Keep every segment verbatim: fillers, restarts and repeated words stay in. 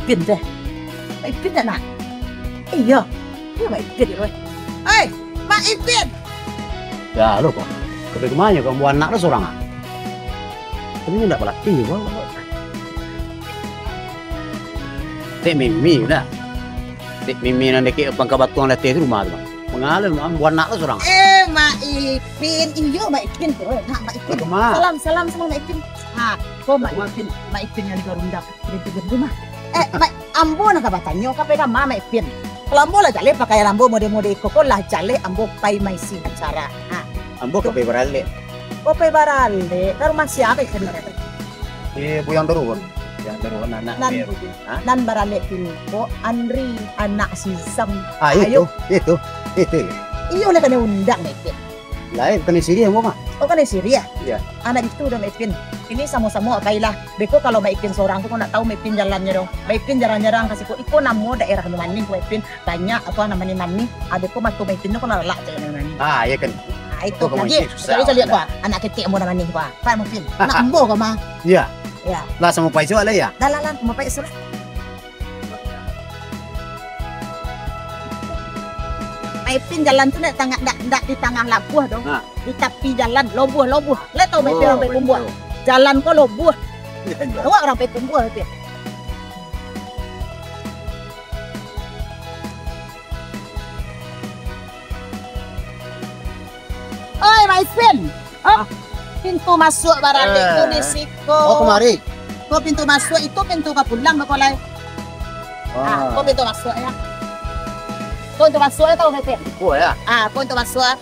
Ipin tu. Mak Ipin dak nak? Iyo. Iyo, Mak Ipin tu. Oi, Mak Ipin. Yo lo ko. Ka pai ka ma nyo, ka ambo anak lo surang ah. Tapi nyo ndak balatih ko. Tek Mimi lah. Tek Mimi nan dakek pangka batuang latih tu rumah tu, Bang. Mangalo ambo anak lo surang. Eh, Mak Ipin. Iyo, Mak Ipin tu. Ha, Mak Ipin. Ka ma? Salam, salam samo Mak Ipin. Ha, ko Mak Ipin. Mak Ipin nan di garundang. Di pinggir rumah. Eh, Mak, ambo nan ka batanyo, ka pai ka ma, Mak Ipin? Kalau ambo lah jaleh pakaian ambo mode-mode iko ko, lah jaleh ambo pai maisi acara. Ha. Ambo ka pai baralek. Oh, pai baralek. Ka rumah sia Ipin baralek? Di Buyang Daruun. Buyang Daruun anak Nan, Mary. Ha? Nan baralek kini ko Andri, anak si Zam. Ah, Ayo. Itu, itu, itu. Iyo lah kanai undang, Mak Ipin. Lai, bukan di sini, Mak. Oh, kanai siriah? Iyo. Anak itu dah, Mak Ipin. Ini samo-samo awak pai lah. Beko kalau Mak Ipin sorang tu, kau nak tahu Mak Ipin jalannyo doh. Mak Ipin jarang-jarang ka siko. Iko namo daerah Manih, Mak Ipin. Banyak apa namo manih. Ah, beko mato Mak Ipin tu kan lalak cak namo manih. Ah, iyo kan. Ah, itu. Itu lagi. Susah. Cari caliak, Pak. Anak ketek ambo namo manih, Pak. Pak Mak Ipin. Anak ambo kau mah. Iyo. Iyo. Lah, samo pai suak lah, yo? Dah lah, lah, samo pai suak lah. Mak Ipin jalan tu ndak tangah, ndak, ndak di tangah labuah doh. Ha. Di tapi jalan, lobuah, lobuah. Lah tahu Mak Ipin urang pai Kumbuah. Jalan ko lobuah. Iyo, iyo. Awak urang pai Kumbuah, Ipin. Oi, Mak Ipin. Oh, pintu masuak baralek tu di siko. Oh, kamari. Ko pintu masuak, itu pintu ka pulang, ko lai. Ah, ko pintu masuak, yo. Ko pintu masuak, yo, tahu, Mak Ipin? Ko, yo. Ah, ko pintu masuak.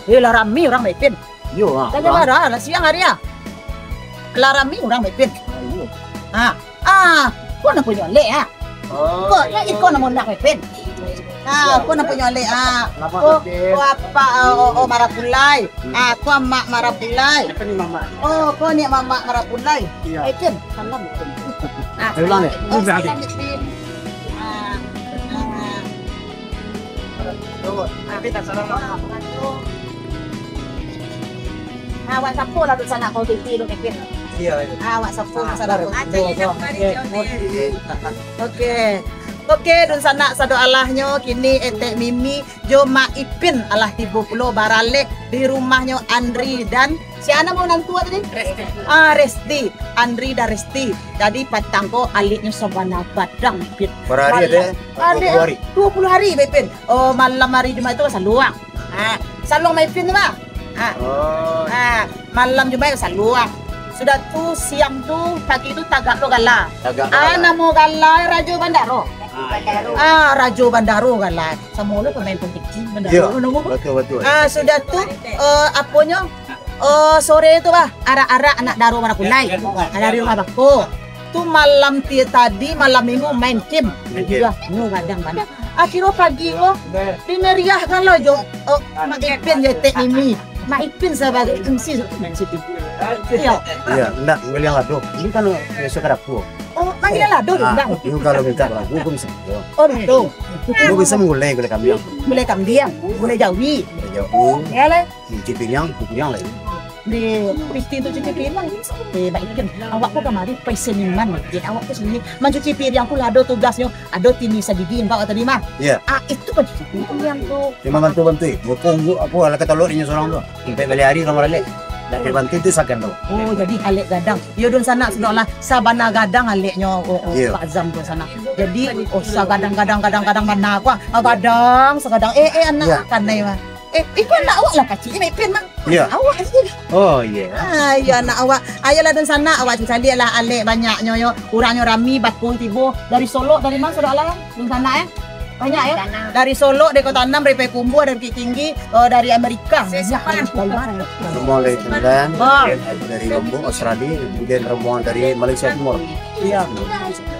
Eh, lah rami urang, Mak Ipin. Iyo, ah. Tadi marah lah siang hari, ah. Lah rami urang, Mak Ipin. Ah, iyo. Ah, ko nan punyo alek, ah. Oh, ko, iyo. Iko nan maunak, Mak Ipin. Ah, ko nan punyo alek, ah. Ko, ko apak, oh, oh, oh, Marapulai. Hmm. Ah, ko amak Marapulai. Siapa ni mamak? Oh, ko ni mamak Marapulai. Iyo. Mak Ipin, salam, Mak Ipin. Ah, salam, Mak Ipin. Oh, salam, Mak Ipin. Ah, ah. Awak sapo lah dunsanak kau titi lu, Kevin? Iyo, iyo. Awak sapo lah sanak kau. Oke. Oke, dunsanak sadoalahnyo, kini Etek Mimi jo Mak Ipin alah tibo pulo baralek di rumahnyo Andri dan Sia namo nan tua tadi? Resti. Ah, Resti. Andri dan Resti. Jadi, patang ko aleknyo sabana gadang, Pin. Bara hari ado, Ipin? Duo puluah hari. Duo puluah hari, Ipin. Oh, malam hari Jumaik tu saluang. Ah, saluang Ipin tu, bah. Ah. Oh. Ah, malam Jumaik saluang. Sudah tu, siang tu, pagi tu tagak lo gala. Tagak lo gala. Ah, namo gala Rajo Bandaro. Ah, iyo. Ah, Rajo Bandaro gala. Samo lo pamain politik Bandaro. Iyo. Namo? Batua, batua. Ah, sudah tu, eh, aponyo, Oh, sore tu, bah, arak-arak anak daro Marapulai. Anak dari rumah bako. Tu malam ti-, tadi, malam minggu main game. Main game. Iyo, nyo gadang bana. Akhirnyo pagi ko, dimeriahkan lo jo, oh, Mak Ipin jo Etek Mimi. Mak Ipin sabagai M C. Iyo. Iyo, ndak, buliah lah tu. Ini kan, eh, suka dapur. Oh, panggilan lah tu, ah, bang. Ini kalau minta lagu, aku bisa. Oh, betul. Aku bisa menggulai gulai kambing. Gulai kambing, gulai jawi. Gulai jawi. Iyo lah. Cuci piriang, cuci piriang lai. Di Kristi tu cuci piriang. Eh, baik kan. Awak ko kamari pai seniman. Eh, awak ko seniman. Mancuci piriang ko lah ado tugasnyo. Ado tini sagigi, nampak awak tadi mah. Iyo. Ah, itu mancuci piriang tu. Cuma bantu-bantu, eh. Bukung, bu-, apo, alah katalok inyo surang tu. Sampai bali hari urang baralek. Ndak dibantu tu sagan tu. Oh, jadi alek gadang. Yo, dunsanak, sudah lah. Sabana gadang aleknyo, oh, oh, iyo. Pak Azam tu sanak. Jadi, oh, sagadang-gadang, gadang-gadang bana ko, ah. Ah, gadang, sagadang. Eh, eh, anak, iyo. Kanai mah. Eh, iko anak awak lah kacik ni, Ipin mah. Iyo. Awak kacik. Oh, iyo. Ah, iyo, anak awak. Ayolah, dunsanak, awak caliak lah alek banyaknyo, yo. Urangnyo rami, bako tibo. Dari Solok, dari ma, saudara? Dunsanak, eh? Banyak, yo? Dari Solok, dari Kota Enam, dari Payakumbuah, dari Bukittinggi, eh, dari Amerika. Banyak. Dari mana? Rombongan dari Thailand, oh. Dari Lombok, Australia, kemudian rombongan dari Malaysia Timur. Iyo.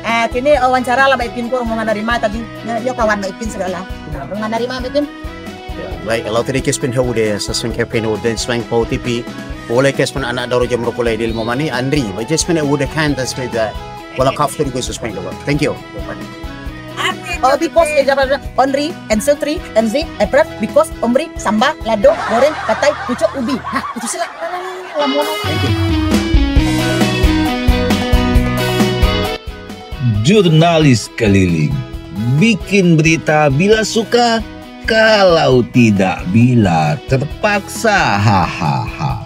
Ah, kini wawancara lah Mak Ipin ko, rombongan dari ma tadi? Yo, yo kawan Mak Ipin sagalo. Rombongan dari ma, Mak Ipin? Ya, baik, kalau tadi kes pin hau deh, sasuai kepin hau deh, sasuai kau T P, boleh kes pin anak daro jam dua puluh di limo mani, Andri, baik kes pin hau deh kan, tas pin dah, wala kaf tu di khusus pin dua. Thank you. Oh, because, eh, jawab, Onri, and Sutri, and Z, and Pref, because, Omri, Samba, Lado, Goreng, Katai, Pucuk, Ubi. Nah, itu sila. Thank you. Jurnalis keliling, bikin berita bila suka, kalau tidak bila terpaksa, hahaha.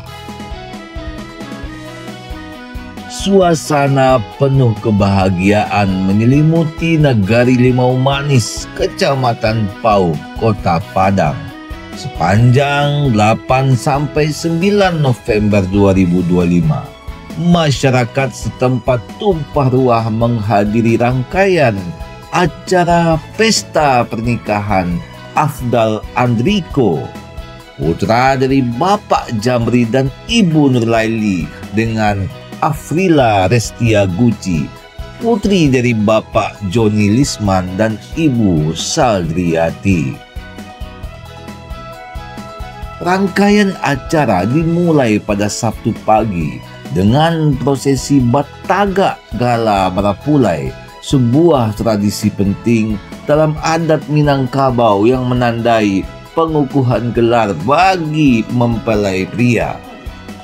Suasana penuh kebahagiaan menyelimuti Nagari Limau Manis, Kecamatan Pauh, Kota Padang, sepanjang delapan sampai sembilan November dua ribu dua lima. Masyarakat setempat tumpah ruah menghadiri rangkaian acara pesta pernikahan Afdal Andriko, putra dari Bapak Jamri dan Ibu Nurlaili, dengan Afrila Restia Guci, putri dari Bapak Joni Lisman dan Ibu Saldriati. Rangkaian acara dimulai pada Sabtu pagi dengan prosesi batagak gala marapulai, sebuah tradisi penting dalam adat Minangkabau yang menandai pengukuhan gelar bagi mempelai pria.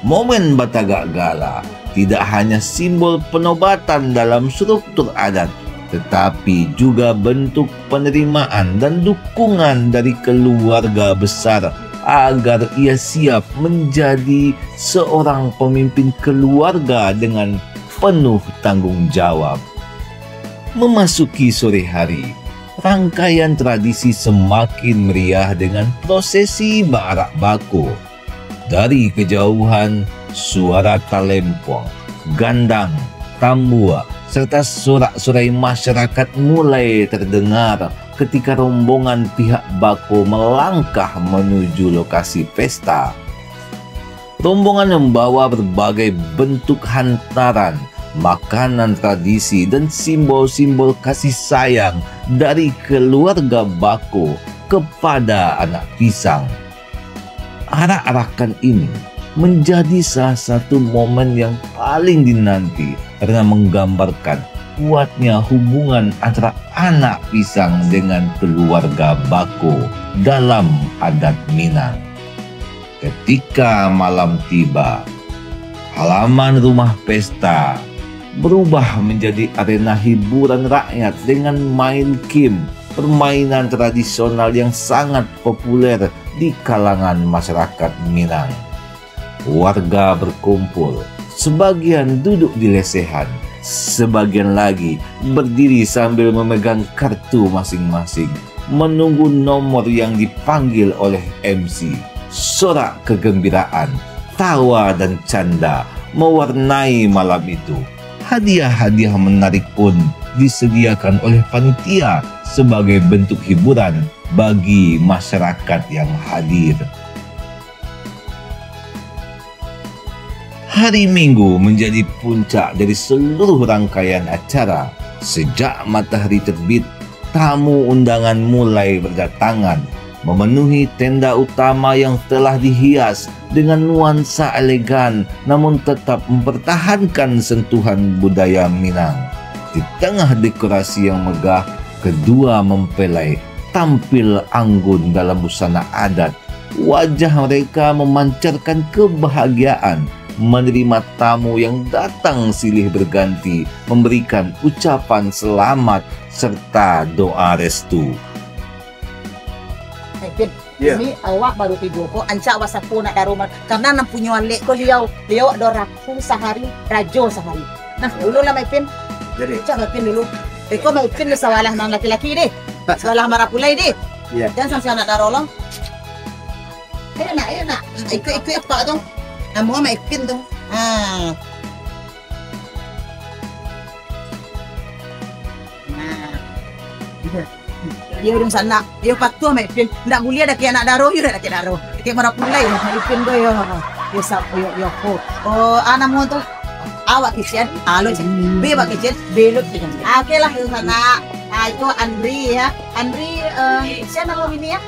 Momen batagak gala tidak hanya simbol penobatan dalam struktur adat, tetapi juga bentuk penerimaan dan dukungan dari keluarga besar agar ia siap menjadi seorang pemimpin keluarga dengan penuh tanggung jawab. Memasuki sore hari, rangkaian tradisi semakin meriah dengan prosesi baarak bako. Dari kejauhan, suara talempong, gandang, tambua, serta sorak-sorai masyarakat mulai terdengar ketika rombongan pihak bako melangkah menuju lokasi pesta. Rombongan membawa berbagai bentuk hantaran, makanan tradisi, dan simbol-simbol kasih sayang dari keluarga bako kepada anak pisang. Arak-arakan ini menjadi salah satu momen yang paling dinanti karena menggambarkan kuatnya hubungan antara anak pisang dengan keluarga bako dalam adat Minang. Ketika malam tiba, halaman rumah pesta berubah menjadi arena hiburan rakyat dengan main kim, permainan tradisional yang sangat populer di kalangan masyarakat Minang. Warga berkumpul, sebagian duduk di lesehan, sebagian lagi berdiri sambil memegang kartu masing-masing, menunggu nomor yang dipanggil oleh M C. Sorak kegembiraan, tawa, dan canda mewarnai malam itu. Hadiah-hadiah menarik pun disediakan oleh panitia sebagai bentuk hiburan bagi masyarakat yang hadir. Hari Minggu menjadi puncak dari seluruh rangkaian acara. Sejak matahari terbit, tamu undangan mulai berdatangan, memenuhi tenda utama yang telah dihias dengan nuansa elegan, namun tetap mempertahankan sentuhan budaya Minang. Di tengah dekorasi yang megah, kedua mempelai tampil anggun dalam busana adat. Wajah mereka memancarkan kebahagiaan, menerima tamu yang datang silih berganti, memberikan ucapan selamat serta doa restu. Eh, Pin, Ya. Ini awak baru tibo ko, ancak awak sapo nak daro ma-, karena nan punyo alek ko liau, liau ado raku sahari, rajo sahari. Nah, dulu lah, Mak Ipin. Jadi? Ancak Mak Ipin dulu. Iko Mak Ipin ni sawalah nan laki-laki deh. Sawalah marapulai deh. Iya. Jan sampai anak daro lo. Ayo nak, ayo nak. Ikut-ikut apak tu. Namo Mak Ipin tu. Ha. Nah. Iyo, dunsanak. Iyo, patuah, Mak Ipin. Ndak buliah dakek anak daro, iyo, dakek daro. Dakek marapulai, Mak Ipin tu, iyo. Iyo, sap-, iyo, iyo, ko. Oh, ah, namo tu? Awak kecil, ah, lo kecil. Be awak kecil, be lo kecil. Ah, oke lah, dunsanak. Ah, itu Andri, ya. Andri, eh, siapa nama ini, ya?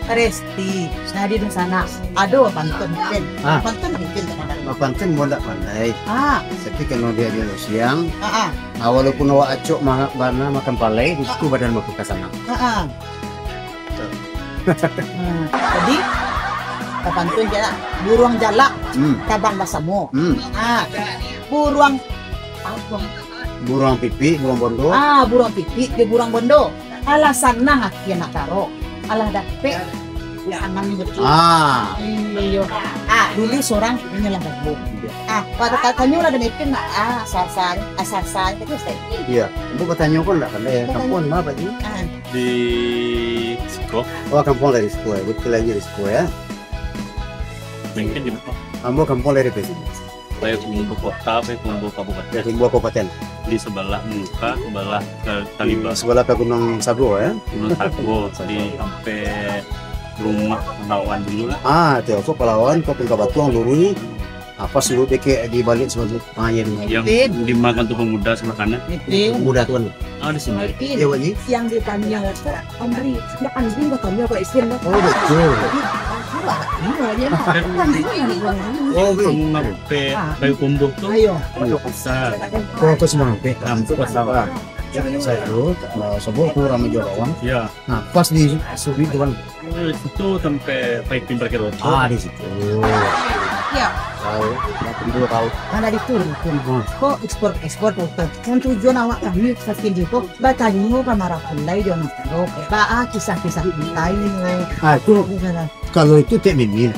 Resti. Nah, di sana ado pantun mungkin. Ah. Pantun mungkin tu, Bang. Bapantun mau ndak pandai. Ah. Tapi kalau dia, dia siang, ah, ah. Ah, walaupun awak acok ma-, bana makan palai, di situ badan makin kasanang. Ah, ah. Betul. Hmm. Jadi, bapantun je lah. Buruang jalak, hmm, tabang basamo. Hmm. Ah. Buruang, apa? Buruang pipik, buruang bondo. Ah, buruang pipik jo buruang bondo. Alah sanang aki anak daro. Alah dapek, ya, angan betul. Ah. Iyo. Ah, dulu sorang, inyo lah gabung. Ah, pada ta-, tanyo lah demikian, ah, asal-asal, asal-asal, tadi saya. Iya, bu batanyo ko ndak kan, eh, kampuang ma, Pak Ji? Ah. Di Siko. Oh, kampuang dari Siko, ya. Betul aja di Siko, ya. Mungkin di mana? Ambo kampuang dari Pesi. Payakumbuah kota, Payakumbuah kabupaten. Payakumbuah kabupaten. Di sebelah muka, sebelah ke Taliba. Di sebelah ke Gunung Sago, ya? Gunung Sago, di sampai rumah pahlawan dulu lah. Ah, tu apa pahlawan, kau pingka batuang dulu ni. Apa suruh dikit di balik sebelah, ah, ya, ni. Yang Betul. Dimakan tu pemuda sebelah kanan. Betul. Pemuda tu kan. Ah, di sini. Betul. Ya, Wak Ji? Yang ditanya tu Andri, ndak Andri batanyo ka Isin tu. Oh, betul. Jadi, aku lah, ini lah dia. Oh, betul. Kamu ngape? Ah. Payakumbuah tu. Ayo. Pondok Besar. Oh, aku semangpe. Nah, itu pasar. Saya tu, eh, sebab aku ramai jual bawang. Ya. Nah, pas di sudut tu kan. Oh, itu sampai Paipin parkir motor. Ah, di situ. Ya. Tahu, nak pergi dulu tahu. Kan dari tu, tu. Hmm. Kok ekspor, ekspor, kok. Yang tujuan awak kami, sakit di kok. Batanyo ka marapulai jo anak daro. Baa kisah-kisah pintai ni. Ah, tu, kalau itu Tek Mimi.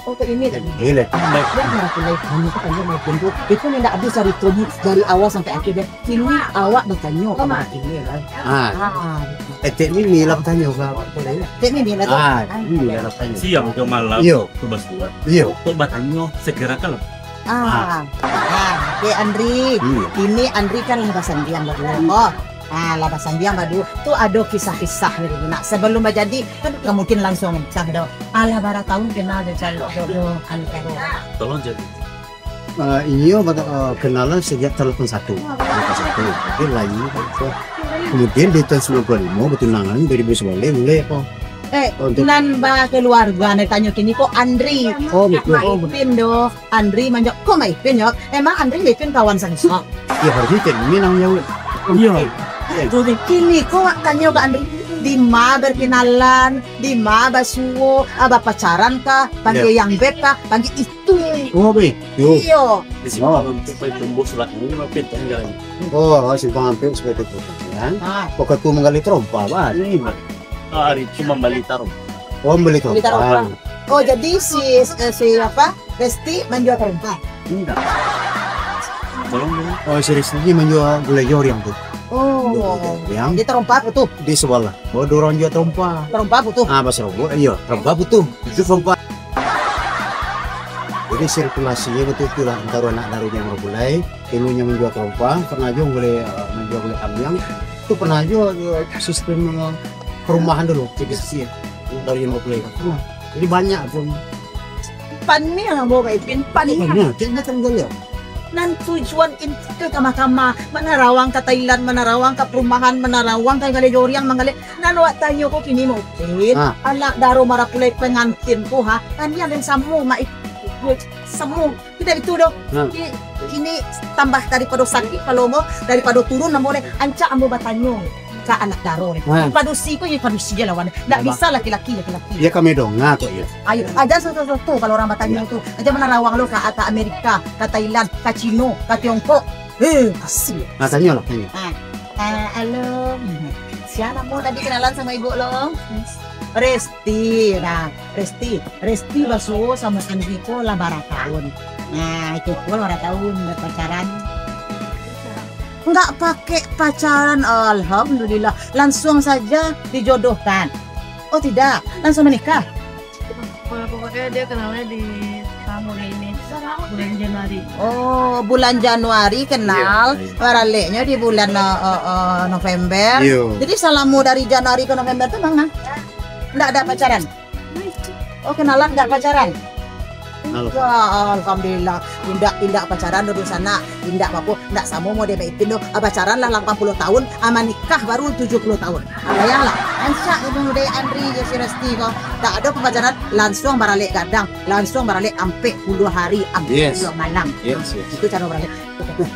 Oh, Tek Mimi. Tek Mimi lah. Yo, marapulai kami ka tanyo macam tu. Itu ni ndak ado caritonyo dari awal sampai akhir deh. Kini awak batanyo ka marapulai lah. Ah. Ah. Eh, Tek Mimi lah batanyo ka marapulai. Tek Mimi lah tu. Ah, Mimi lah batanyo. Siang jo malam. Iyo. Tu basuo. Iyo. Kok batanyo segera kalau Ah, ah, Dek Andri, hmm. Ini Andri kan lah basandiang baduo. Oh, ah, lah basandiang baduo. Tu ado kisah-kisah ni dulu nak. Sebelum bajadi, kan ndak mungkin langsuang nikah doh. Alah, bara tahun kenal jo calo, jo, jo, anu, calo. Tolong jadi. Ah, inyo bata-, ah, kenalan sejak talapan satu. Talapan satu. Tapi lain, kemudian di tahun sembilan puluh lima, batunangan, dua ribu sembilan, mulai apa? Eh, untuk nan bakaluarga, nan tanyo kini ko Andri. Oh, betul. Mak Ipin doh. Andri manjawab, "Kok Mak Ipin, Nyok? Emang Andri Mak Ipin kawan sansuak?" Ya, harusnya Cik Mimi nang jawab. Iya. Iya. Kini ko tanyo ka Andri, di ma berkenalan, di ma basuo, ah, bapacaran kah, panggil yang beb kah, panggil itu. Oh, be. Yo. Iyo. Di sini untuk pai tumbuh surat ini, Mak Ipin, kan, jalan. Oh, simpang ampek seperti itu, kan? Ah. Pokok tu manggali terompa, Bang. Iya. Ah, hari itu mambali tarompa. Oh, mambali tarompa. Bali tarompa. Oh, jadi si, eh, si apa? Resti manjua tarompa? Indak. Tolong dulu. Oh, si Resti ni manjua gulai joriang tu. Oh. Gulai joriang. Di tarompa apo tu? Di sabalah. Oh, duo urang jua tarompa. Tarompa apo tu? Ah, bahasa Lombok, iyo, tarompa apo tu? Itu tarompa. Jadi sirkulasinyo batua-tua lah antaro anak daro jo urang gulai. Ilunyo manjua tarompa, pernah juo gulai, eh, manjua gulai kambing. Tu pernah juo, eh, sistem, eh, perumahan dulu, C B C C, eh, dari lima puluh lima. Nah, jadi banyak pun. Paniang, Bang Ipin, paniang. Paniang, kayaknya kan galian. Nan tujuan inti ka kamah-kamah, manarawang ka Thailand, manarawang ka perumahan, manarawang ka gulai joriang, manggaleh. Nan awak tanyo ko kini mungkin, ah, anak daro marapulai pangantin ko, ha, paniang nan samo, Mak Ipin. Samo. Indak itu doh. Ha. Ki-, kini tambah daripado sakik palomo, daripado turun ambo deh, rancak ambo batanyo ka anak daro deh. Ha. Padusi ko yo padusi je lawan. Ndak bisa laki-laki, laki-laki. Iyo kami donga kok yo. Ayo, aja satu-satu kalau urang batanyo tu. Aja manarawang lo ka, ka Amerika, ka Thailand, ka Cino, ka Tiongkok. Eh, asik. Nah, tanyo lah, tanyo. Ah, ah, halo. Sia namo tadi kenalan samo ibu lo? Resti. Nah, Resti, Resti basuo samo Andri ko lah bara tahun. Nah, itu pun bara tahun bapacaran. Enggak pakai pacaran, alhamdulillah. Langsung saja dijodohkan. Oh, tidak, langsung menikah. Pokoknya dia kenalnya di tahun ini, bulan Januari. Oh, bulan Januari kenal, iya, iya. Baraleknyo di bulan, eh, eh, eh, November. Iya. Jadi, salamo dari Januari ke November tu manga? Ndak ada pacaran? Oh, kenalan nggak pacaran? Halo. Wah, alhamdulillah. Indak, indak pacaran dulu sana. Indak apa-apa. Ndak samo model Mak Ipin tu. Ah, pacaran lah lapan puluh tahun, ah, manikah baru tujuh puluh tahun. Ah, bayanglah. Rancak ibu model Andri jo si Resti ko. Tak ada pacaran, langsung baralek gadang. Langsung baralek ampek puluah hari, ampek puluah malam. Yes, yes. Itu cara baralek.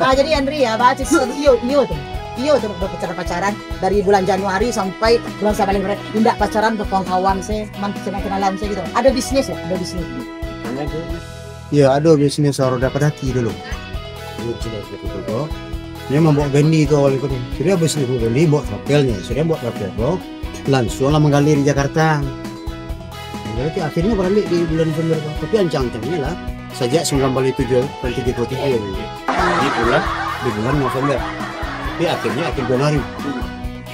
Ah, jadi Andri ya, baca si iyo, iyo tu. Iyo tu, udah pacaran-pacaran dari bulan Januari sampai bulan Sabaleh. Indak pacaran, berkawan-kawan se, man-, kenal-kenalan se gitu. Ada bisnis ya? Ada bisnis. Iya, ada bisnis roda padaki dulu. Ini bisnis begitu tu. Dia mambawa bendi tu awal itu. Sudah habis itu bendi, bawa travelnya. Sudah bawa travel tu, langsung lah manggali di Jakarta. Jadi akhirnya baralek di bulan November tu. Tapi ancang-ancangnya lah, sajak sembilan puluh tujuh dan tiga puluh tiga ni. Di bulan, di bulan November. Tapi akhirnya akhir Januari.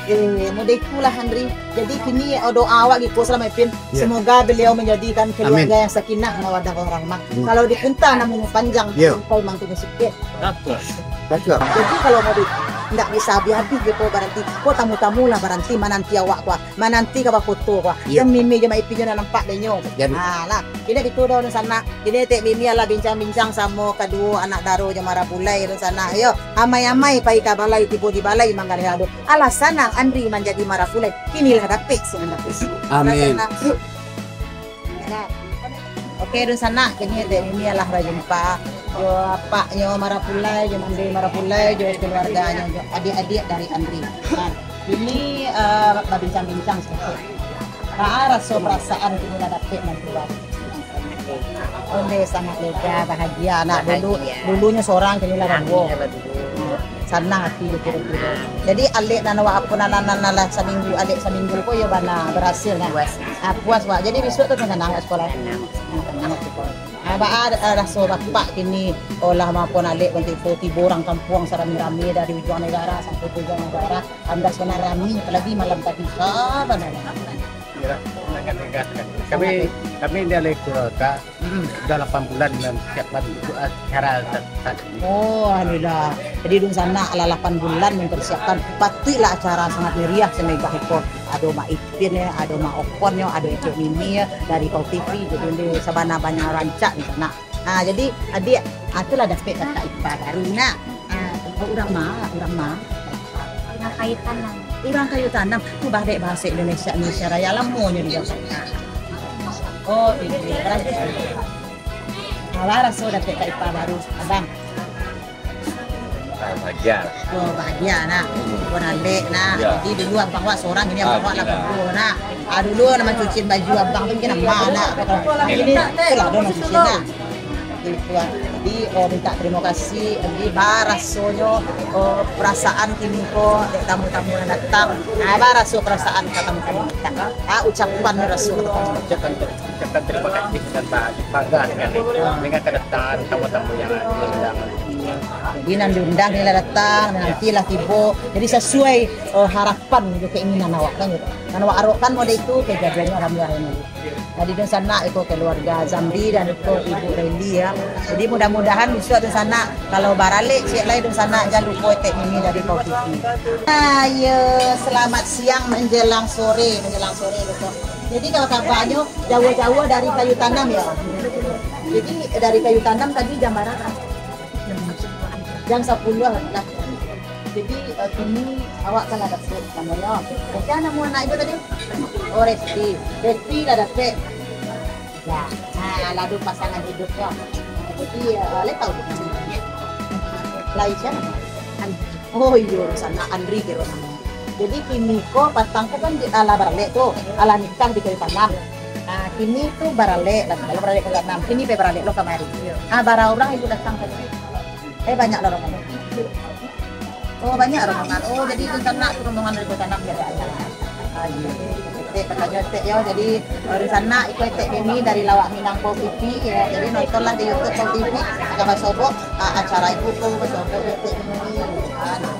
Eh, model itulah, Andri. Jadi kini, oh, doa awak giko salamo ipin. Ya. Semoga beliau menjadikan keluarga Amin. yang sakinah mawaddah warahmah. Hmm. Kalau dipunta namonyo panjang, Yo. kau mantunyo sikit. Cakap. Cakap. Jadi kalau mau di, ndak bisa habis-habis giko baranti. Ko tamu-tamu lah baranti mananti awak ko. Mananti ka bafoto ko. Ya. Jan Mimi jan Mak Ipin jan nampak denyo. Jadi. Ha, lah. Jadi gitu doh, dunsanak. Jadi Tek Mimi alah bincang-bincang samo kaduo anak daro jo marapulai, dunsanak. Yo, amai-amai pai ka balai, tibo di balai manggaleh ado. Alah sanang Andri manjadi marapulai. Kinilah dapek sinan dapek. Amin. Alah sanang. Nah. Oke, dunsanak, kini Tek Mimi alah bajumpa jo apaknyo marapulai, jo mande marapulai, jo keluarganyo, jo adiak-adiak dari Andri. Nah, ini, eh, babincang-bincang saketek. Baa raso parasaan kini lah dapek mantu baru? Ondeh, sangat lega, bahagia. Nah, dulu, Bahagia. dulunyo sorang, kini lah baduo. Alhamdulillah, baduo. Sanang ati jo kiro-kiro. Jadi, alek nan awak apo nan, nan, nan lah saminggu, alek saminggu ko yo bana barasil, nah. Puas. Ah, puas, Wak. Jadi, bisuak tu sanang ka sakolah? Sanang. Ah, sanang ka sakolah. Ah, baa, ah, raso bapak kini, olah maafan alek, bantuak tibo urang kampuang sarami-rami dari ujuang nagara sampai ka ujuang nagara. Andas bana rami, apalagi malam tadi. Ah, bana. Ya, sangat lega. Kami, kami di alek keluarga, sudah lapan bulan mempersiapkan untuk acara saat ini. Oh, alhamdulillah. Jadi, dunsanak lah lapan bulan mempersiapkan. Patuiklah acara sangat meriah, samegah iko. Ado Mak Ipin yo, ado Mak Opon yo, ado Tek Mimi yo, dari Pau T V. Jadi, sabana banyak rancak, dunsanak. Ha, jadi, adiak, ha, tu lah dapek kakak ipar baru, nak. Ha, urang ma, urang ma. Urang Kayu Tanam. Urang Kayu Tanam. Tu badek bahaso Indonesia, Indonesia Raya lamonyo di Jakarta. Oh, iya. Alah, raso dapek kakak ipar baru, abang. Ah, bahagia. Oh, bahagia, nak. Hmm. Baralek, nak. Ya. Jadi, dulu abang wak sorang, kini abang wak lah baduo, nak. Ah, dulu nak mancuci baju abang tu mungkin ama, nak. Kini tu lah, ado mancuci, nak. Gitu, ah. Jadi, oh, minta terima kasih. Jadi, baa rasonyo, oh, perasaan kini ko, dek tamu-tamu nan datang. Ah, baa raso perasaan ka tamu-tamu nan datang. Ah, ucapan raso. Ucapan ter-, ucapan terima kasih dan ba-, bangga sekali dengan kedatangan tamu-tamu yang diundang. Jadi, nan diundang ni lah datang, nanti lah tibo. Jadi, sasuai, eh, harapan jo keinginan awak, kan, gitu. Nan awak harapkan model itu, kejadiannya alhamdulillah ini. Jadi, dunsanak, iko keluarga Zamri dan iko Ibu Reli, ya. Jadi, mudah-mudahan bisuak dunsanak, kalau baralek ciek lai dunsanak, jan lupo Tek Mimi dari Pau T V. Ah, ya, selamat siang menjelang sore, menjelang sore, gitu. Jadi, kalau kabarnyo jauah-jauah dari Kayu Tanam, ya. Jadi, dari Kayu Tanam tadi jam bara? Jam sapuluah lah. Jadi, eh, kini awak kan lah dapek namonyo. Sia namo anak ibu tadi? Oh, Resti. Resti lah dapek. Ya, nah, lalu pasangan hidupnyo. Jadi, eh, lai tahu namonyo. Lai sia namo? Andri. Oh, iyo, sanak Andri kiro namonyo. Jadi, kini ko patang ko kan di, alah baralek tu, alah nikah di Kayu Tanam. Nah, kini tu baralek lah, kalau baralek Kayu Tanam. Kini pe baralek lo kamari. Nah, bara urang ibu datang tadi? Eh, banyak lah rombongan. Oh, banyak rombongan. Oh, jadi itu sanak tu rombongan dari Kayu Tanam, jadi ada. Ah, iya. Tek, batanyo Tek, yo. Jadi, dari sanak, iko Tek Mimi dari Lawak Minang Pau T V, ya. Jadi, nontonlah di YouTube Pau T V. Akan basobok, ah, acara ibu ko, basobok Tek Mimi. Ah, nah.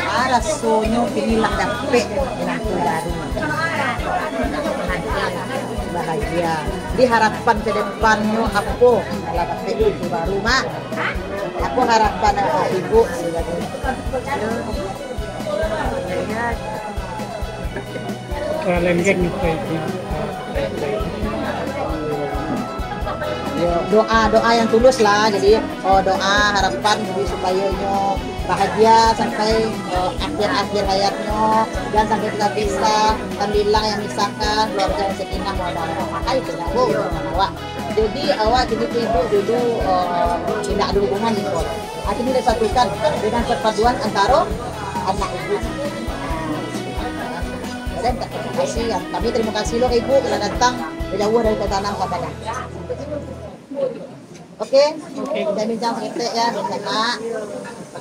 Ah, rasonyo kini lah dapek minantu baru. Bahagia. Jadi harapan ke depannyo apo? Lah dapek minantu baru, Mak. Apo harapan, eh, ibu? Kalengkeng kita itu. Yo, doa, doa yang tulus lah. Jadi, oh, doa harapan jadi supaya inyo bahagia sampai, eh, akhir-akhir hayatnyo, dan sampai kita bisa sambilang yang misalkan keluarga yang sakinah mawaddah warahmah. Itu dah, Bu, awak. Jadi, awak jadi ibu dulu, eh, tidak ada hubungan gitu. Akhirnya disatukan dengan perpaduan antara anak ibu. Dan terima kasih, ya. Kami terima kasih lo ibu kalau datang jauh dari Kayu Tanam ke Padang. Oke, kita bincang seketek ya, sama.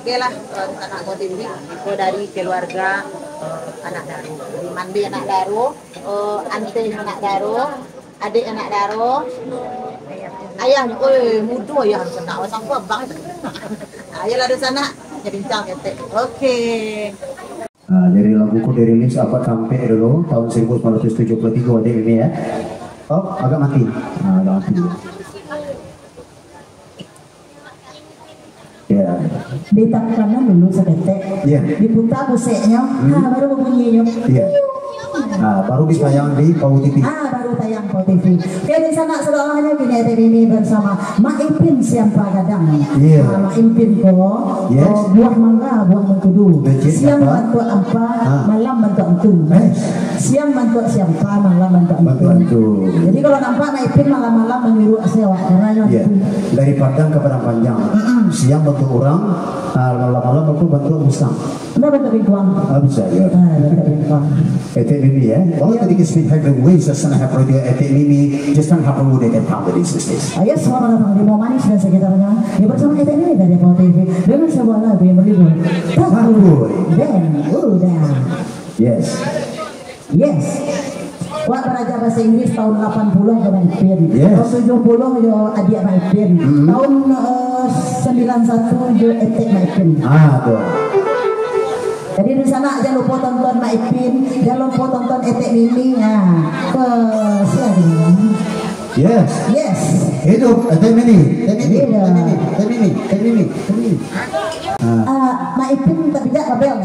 Oke lah, eh, anak ko tinggi, ko dari keluarga, eh, anak daro. Jadi, mandi anak daro, eh, ante anak daro, adik anak daro, ayah, oi, mudo ayah, sanak, sampai abang. Ayolah, di sana, jadi bincang ketek. Oke. Ah, jadi lagu ko dirilis apat tampek dulu, tahun seribu sembilan ratus tujuh puluh tiga, dek ini ya. Oh, agak mati. Ah, agak mati dulu. Ya. Ditakankan dulu saketek. Ya. Diputa puseknyo, Hmm. ha, baru bunyi nyo. Ya. Ah, baru ditayang di Pau T V. Ah, baru tayang Pau T V. Oke, di sana sudah hanya kini Etek Mimi bersama Mak Ipin Siampa Gadang. Iya. Ah, Mak Ipin ko, Yes. ko buah mangga, buah mengkudu. Becik Siang apa? bantuak ampa, Ah. malam bantuak antu. Eh. Siang bantuak siampa, malam bantuak antu. Bantuak antu. Jadi kalau nampak Mak Ipin malam-malam menyuruh sewa, karena Iya. antu. Dari Padang ke Padang Panjang. Mm-mm. Siang bantuak orang, ah, malam-malam bantuak, bantuak musang. Ndak bantuak bingkuang. Ah, bisa, ya. Ah, bantuak bingkuang. Etek Mimi, ya. Well, Ya. tadi kita speak have a way, so sana have radio Etek Mimi, just don't have a way they can pound it, sisters. Ah, yes, selamat datang di Mau Manis dan sekitarnya. Ya, bersama Etek Mimi dari Pau T V dengan sebuah lagu yang berjudul Takut. Takut. Dan udah. Yes. Yes. Wak baraja bahasa Inggris tahun lapan puluh jo Mak Ipin. Yes. Tahun tujuh puluh jo adiak Mak Ipin. Hmm. Tahun, eh, sembilan satu jo etek Mak Ipin. Ah, tu. Jadi di sana jangan lupa tonton Mak Ipin, jangan lupa tonton Etek Mimi. Nah, ke siapa ni? Yes. Yes. Hidup Etek Mimi. Etek Mimi. Iya. Etek Mimi. Etek Mimi. Etek Mimi. Etek Mimi. Ah. Ah, Mak Ipin tapi jak kabel.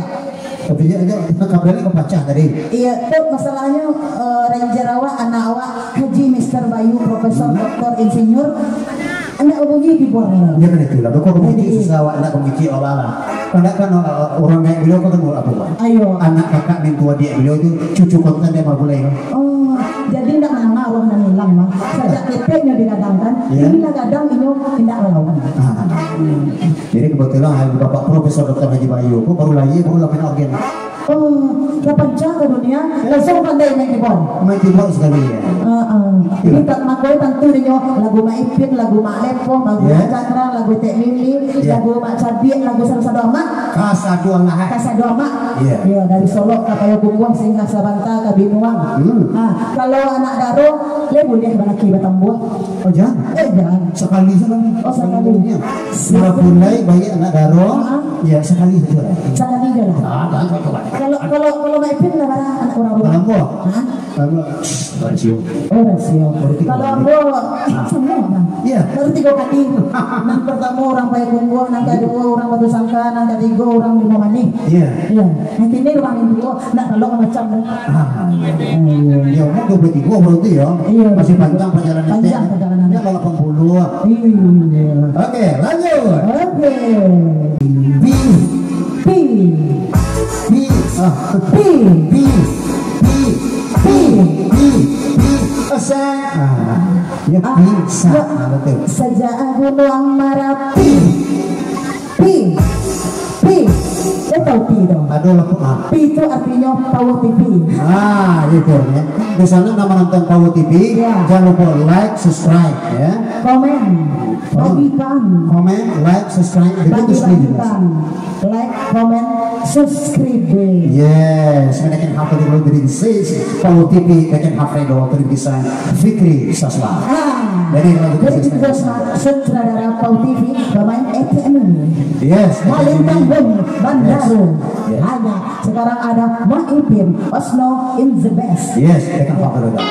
Tapi ya, ya, kabelnya kepacah tadi. Iya, tu masalahnya, eh, ranger awak, anak awak, Haji Mister Bayu, Profesor, Hmm. Doktor, Insinyur, anak bunyi keyboard. Ya kan itulah, kok bunyi Jadi susah awak nak bunyi awak lah. Kan, kan, eh, orang naik beliau kan kenal apa, Bang? Ayo. Anak kakak mintu adik beliau tu cucu konten dia malah boleh. Oh, jadi ndak mengenal orang nan hilang, Bang. Sajak keteknya digadangkan, Iya. inilah gadang inyo indak melawan. Ah. Hmm. Jadi kebetulan hari Bapak Profesor Doktor Haji Bayu ko baru lahir, baru lah main organ. Oh, lah pancang ka dunia, langsung pandai main keyboard. Main keyboard sekali, ya. Heeh. Jadi, Iya. tak makoi tantu dinyo lagu Mak Ipin, lagu Mak Lepoh, lagu Ya. Mak Cakra, lagu Tek Mimi, Ya. lagu Mak Cabiak, lagu Sado-Sado Amak. Kasado Amak. Kasado Amak. Ya. Ya, dari Solok ka Payakumbuah, Singgah Sabanta ka Binuang. Hmm. Ha, kalau anak daro, le buliah balaki batambuah. Oh, jan. Eh, jan. Sakali sajo. Oh, sakali. Iya. Siap. Walaupun lai banyak anak daro, Ha? ya, sakali sajo lah. Sakali je lah. Ah, jangan coba-coba. Kalau, kalau, kalau Mak Ipin lah, bara anak urang rumah. Kalau ambo, Ha? ambo, shh, rasio. Oh, rasio. Baru tiga Kalau kali. ambo, Ah. sama, Bang. Iya. Baru tiga kali. Nan pertama urang Payakumbuah, nan kedua urang Batusangka, nan ketiga urang Limau Manih. Iya. Iya. Nan kini rumah minggu, nak kalau macam dah. Ah, iya. Iya. Ya, umur dua puluh tiga berarti ya. Iya. Masih panjang perjalanan Panjang kita. perjalanan. Ya, kalau delapan puluh. Iya. Oke, lanjut. Oke. Pi. Pi. Pi. Ah. Pi. Pi. Pi. Pi. Pi. Pi. Asa. Ah. Ya, Ah, pi. Sa. ya. Ah, betul. Sajak Gunung Marapi. Pi. Pi. Kau tahu pi tu? Aduh, lah, ah. Pi itu artinya Power T V. Ah, gitu ya. Di sana nama nonton Power T V, Ya. jangan lupa like, subscribe, ya. Komen. Oh. Bagikan. Komen, like, subscribe, begitu sendiri. Bagi-bagikan. Like, comment, subscribe. Yes, mereka yang hafal di London, Power T V, mereka yang hafal di London, bisa Fikri Sasla. Ah, Jadi, kalau gitu, jadi, bisa. Sutradara Pau T V, pemain Etek Mimi. Yes, Malin Etek Mimi. Tanggung, Bandaro. Yes. Yes. Hanya sekarang ada Mak Ipin, Osno in the best. Yes, mereka yang hafal di London.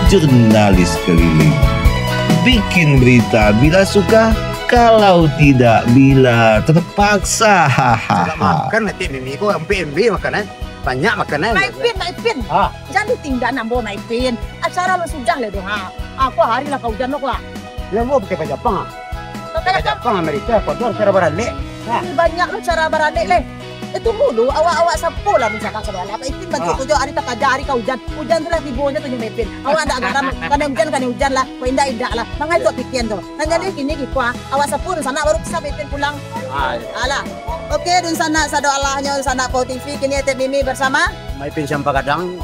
jurnalis keliling. Bikin berita bila suka, kalau tidak bila terpaksa. Hahaha. Makan nanti Mimi ko sampai M B makan eh. Banyak makan eh. Maipin, Maipin. Ah. Jangan ditinggal nambah Maipin. Acara lo sudah lah doh. Ha. Aku hari lah kau hujan lo lah. Yang mau pakai Jepang ah. Pakai Jepang Amerika, Ecuador cara baralek. Nah. Ini banyak lo cara baralek leh. Eh tunggu dulu, awak-awak sapo lah misalkan saudara. Apa Ipin bantu Ah. tu jo hari takaja hari kau hujan. Hujan tu lah tibo je tu nyo Maipin. Awak ndak garam, kana hujan kana hujan lah. Kau indak indak lah. Mangai tu pikian tu. Nah jadi kini kiko ah. Awak sapo tu sanak baru bisa Maipin pulang. Ah, ya. Alah. Oke, dunsanak sadoalahnyo, dunsanak Pau T V, kini Etek Mimi bersama Maipin siapa kadang?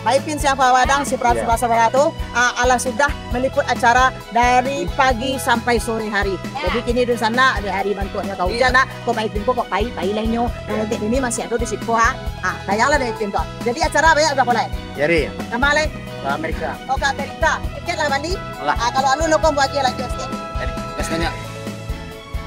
Maipin siapa wadang si Iya. Prasa tu, ah, alah sudah meliput acara dari pagi sampai sore hari. Jadi kini dunsanak di hari bantuaknyo kau hujan nak, kau Maipin kau kau pai pai lah nyo. Nah, Etek Mimi masih ada di situ ha. Ah, tayanglah dari tim tu. Jadi acara banyak berapa lai? Jadi Tambah lai? ke Amerika. Kau ke Amerika, tiket lah bali. Alah. Ah, kalau alun lo kau buat lagi lagi sikit. Kasih banyak.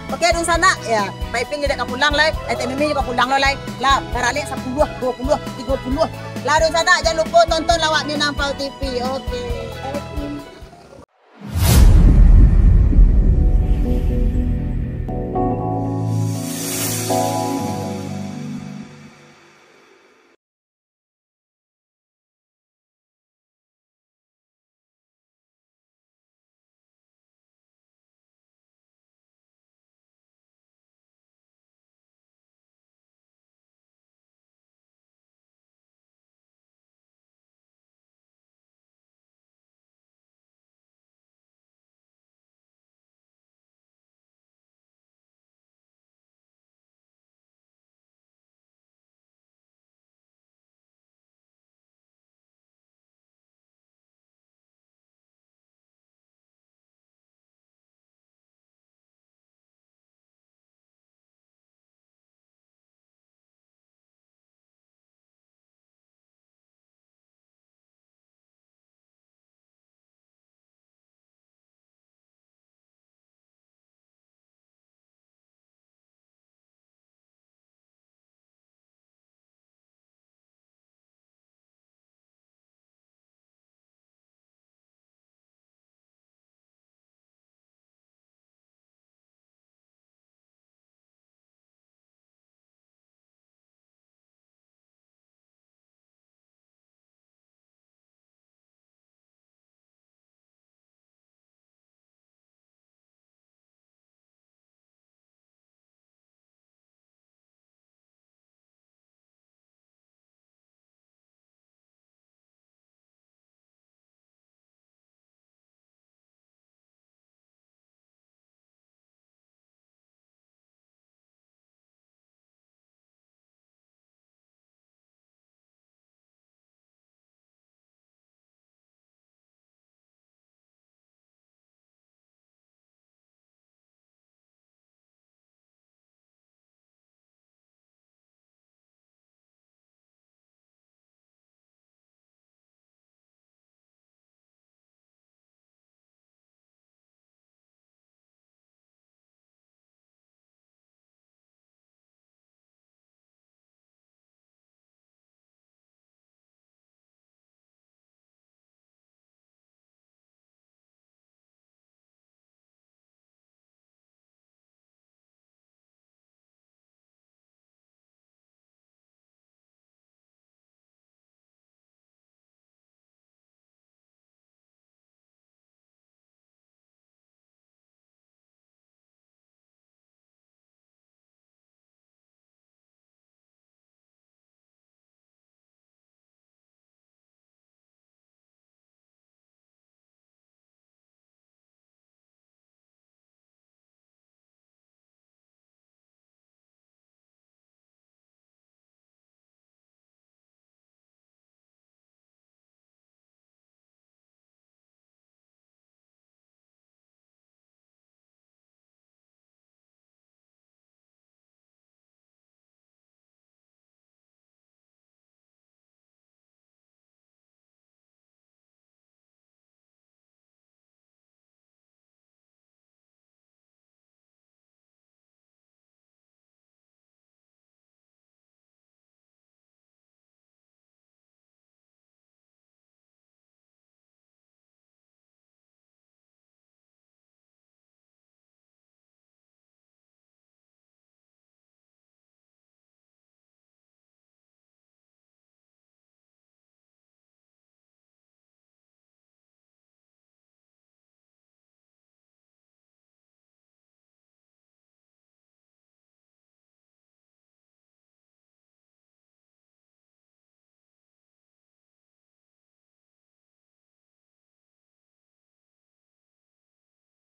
Oke, dunsanak, ya, Maipin jadi ka pulang lai, Etek Mimi juga pulang lo lai. Lah, baralek sapuluah, duo puluah, tigo puluah. Lah, dunsanak, jangan lupa tonton lawak Minang Pau T V. Oke.